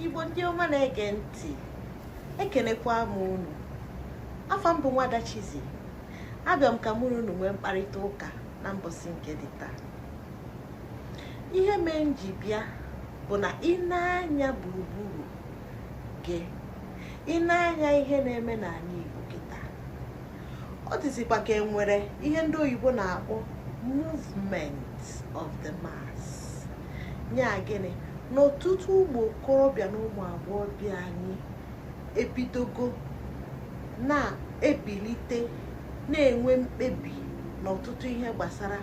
Igbo ndị ọma na-ege ntị, ekenekwa m unu. Afa m bụ Nwada Chizzy. Abịa m ka mụ na unu nwee mkparịta ụka na mbọsị nke dị taa. Ihe mee m ji bịa bụ na ị na-anya gburugburu gị, ị na-anya ihe na-eme n'ala Igbo kịta, ọ dịzikwa ka e nwere ihe ndị oyibo na-akpọ movement of the mass. Nya gịnị? N'ọtụtụ ụmụ okorobịa na ụmụ agbọghọbịa anyị ebidogo na-ebilite, na-enwe mkpebi n'ọtụtụ ihe gbasara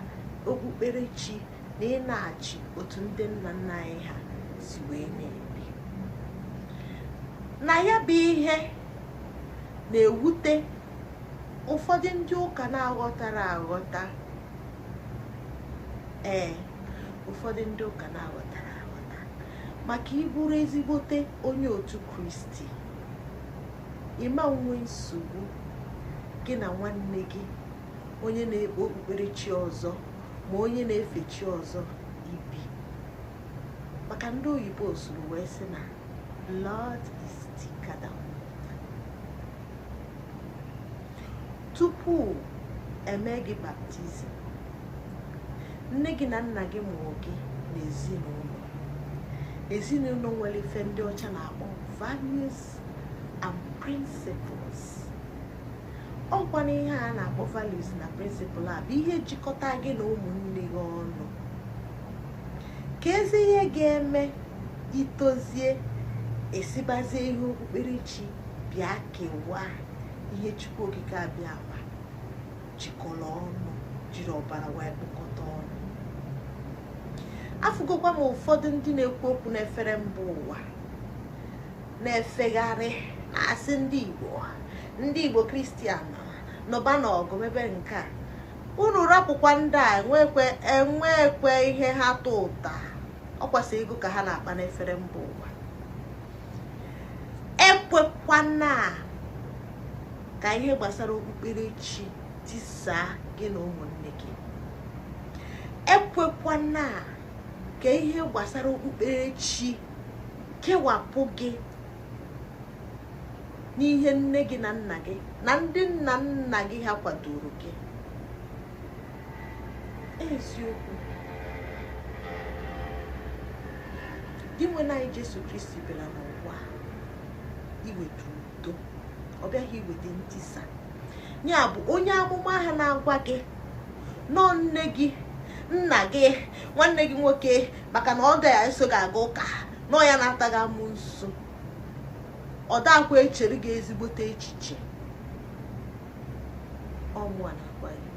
okpukperechi na ị na-achị otu ndị nna nna anyị ha si wee na-ebi. Na ya bụ ihe na-ewute ụfọdụ ndị ụka na-aghọtara aghọta. Ee, ụfọdụ ndị ụka na-aghọtara aghọta, maka ịbụrụ ezigbote onye otu Kristi, ịma nwe nsogbu gị na nwanne gị onye na-ekpe okpukperechi ọzọ ma onye na-efe chi ọzọ ibi, maka ndị oyibo soro wee sị na blood is thicker than water. Tupu eme gị baptizim, nne gị na nna gị mụrụ gị n'ezinụlọ, ezinụlọ nwere ife ndị ọcha na-akpọ values and principles. Ọkwa na ihe a na-akpọ values na principle a bụ ihe jikọta gị na ụmụnne gị ọnụ. Ka ezi ihe ga-eme itozie esibazie ihe okpukperechi bịa kewaa ihe Chukwu Okike abịa ama jikọrọ ọnụ, jiri ọbara wee kpụkọta ọnụ. Afụgokwa m ụfọdụ ndị na-ekwu okwu n'efere mba ụwa na-efegharị na-asị ndị Igbo, ndị Igbo Kristian nọba n'ọgụ mebe nke a. Unu rapụkwa ndị a, enwekwe ihe ha tụ ụta. Ọ kwasị ego ka ha na-akpa n'efere mba ụwa. Ekwekwana ka ihe gbasara okpukperechi tisaa gị na ụmụnne gị. Ekwekwana ka ihe gbasara okpukperechi kewapụ gị n'ihe nne gị na nna gị na ndị nna nna gị ha kwadoro gị. Eziokwu, di nwe anyị Jesu Kristi bịara n'ụwa iweta udo, ọ bịaghị iweta ntisa. Ya bụ onye amụma ha na-agwa gị nọ nne gị, nna gị, nwanne gị nwoke, maka na ọ ga-eso gị aga ụka, nọ ya na-ata gị amụ nso, ọ dakwa echere gị ezigbote echiche. Ọmụa na-agwa gị,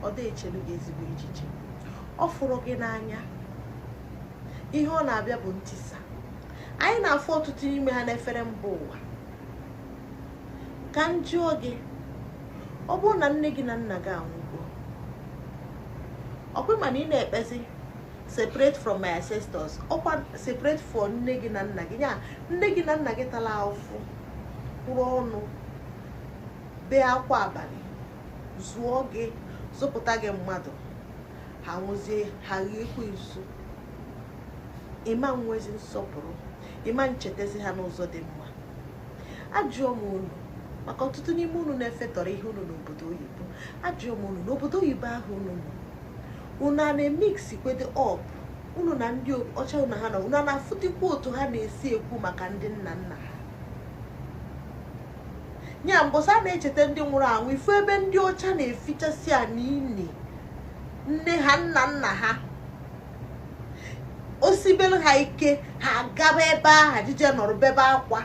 ọ da echere gị ezigbo echiche, ọ fụrụ gị n'anya. Ihe ọ na-abịa bụ ntisa. Anyị na-afụ ọtụtụ n'ime ha n'efere mba ụwa. Ka m jụọ gị, ọ bụrụ na nne gị na nna gị anwụgo, ọkwa ma na ị na-ekpezi separate from my ancestors, ọkwa separate from nne gị na nna gị, ya nne gị na nna gị tara ahụhụ, kwụrụ ọnụ, bee akwa abalị, zụọ gị, zụpụta gị mmadụ, ha nwụzie, ha ghee ekwensu. Ịma nwezi nsọpụrụ, ịma nchetezi ha n'ụzọ dị mma. Ajụọ m unu, maka ọtụtụ n'ime unu na-efetọrọ ihe unu n'obodo oyibo, ajụọ m unu, n'obodo oyibo ahụ unu nọ, unu a na-emix kwedo up unu na ndị ọcha unu ha nọ, unu a na-afụdịkwa otu ha na-esi ekwu maka ndị nna nna ha? Nya mbọsị a na-echeta ndị nwụrụ anwụ, ifu ebe ndị ọcha na-efichasị a n'ili nne ha, nna nna ha, osibelu ha ike, ha agaba ebe ahụ jije nọrọ bebe akwa,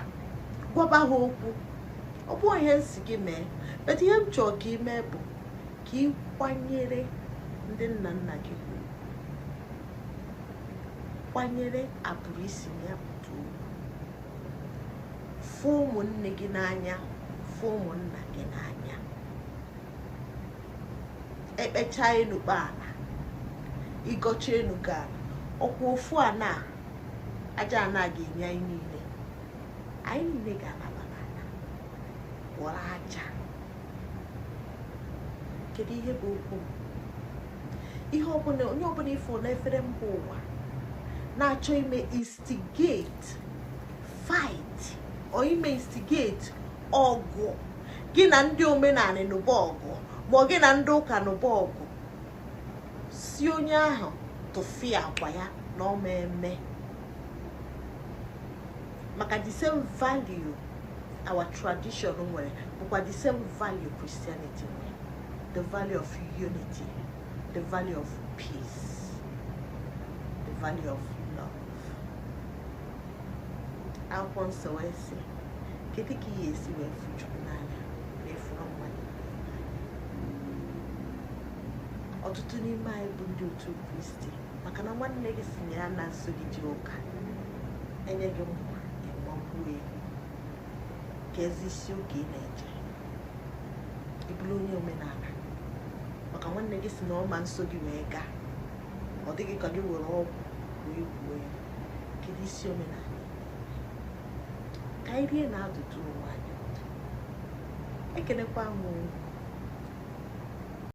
gwaba ha okwu. Ọ bụghị ihe nsi gị mee, but ihe m chọrọ ka ị mee bụ ka ị kwanyere ndị nna nna gị, kwanyere agbụrụ isi na ya pụta ugwu, fụ ụmụnne gị n'anya, fụ ụmụnna gị n'anya. Ekpecha enukpe ala, ịgọcha enugo ala, ọkwa ofu ana aja ana ga-enye anyị niile, anyị niile ga-anaba n'ala wọrọ aja. Kedu ihe bụ okwu m? Ihe ọbụla onye ọbụla ifo n'efere mba ụwa Na-achọ ime instigate fight or ime instigate ọgụ, gị na ndị omenala nụba ọgụ, ma ọ gị na ndị ụka nụba ọgụ, si onye ahụ tụfịa akwa ya na ọma eme, maka the same value our tradition nwere bụkwa the same value Christianity nwere: the value of unity, the value of peace, the value of love. Akwụkwọ Nsọ wee sị, kedu ka ị ga-esi wee fụ Chukwu n'anya ma ịfụrụ mmadụ ibe gị n'anya? Ọtụtụ n'ime anyị bụ ndị otu Kristi, maka na nwanne gị si na ya na nso gị jee ụka, enye gị mma, ịmagbuo ya. Ka ezi isi ụka ị na-eje? Ị bụrụ onye omenala maka nwanne gị si na ọ ma nso gị wee gaa, ọ dịghị ka gị were ọgwụ wee gbuo ya. Kedu isi omenala? Ka anyị rie na adụdụ onwe anyị ọdụ. Ekenekwa m.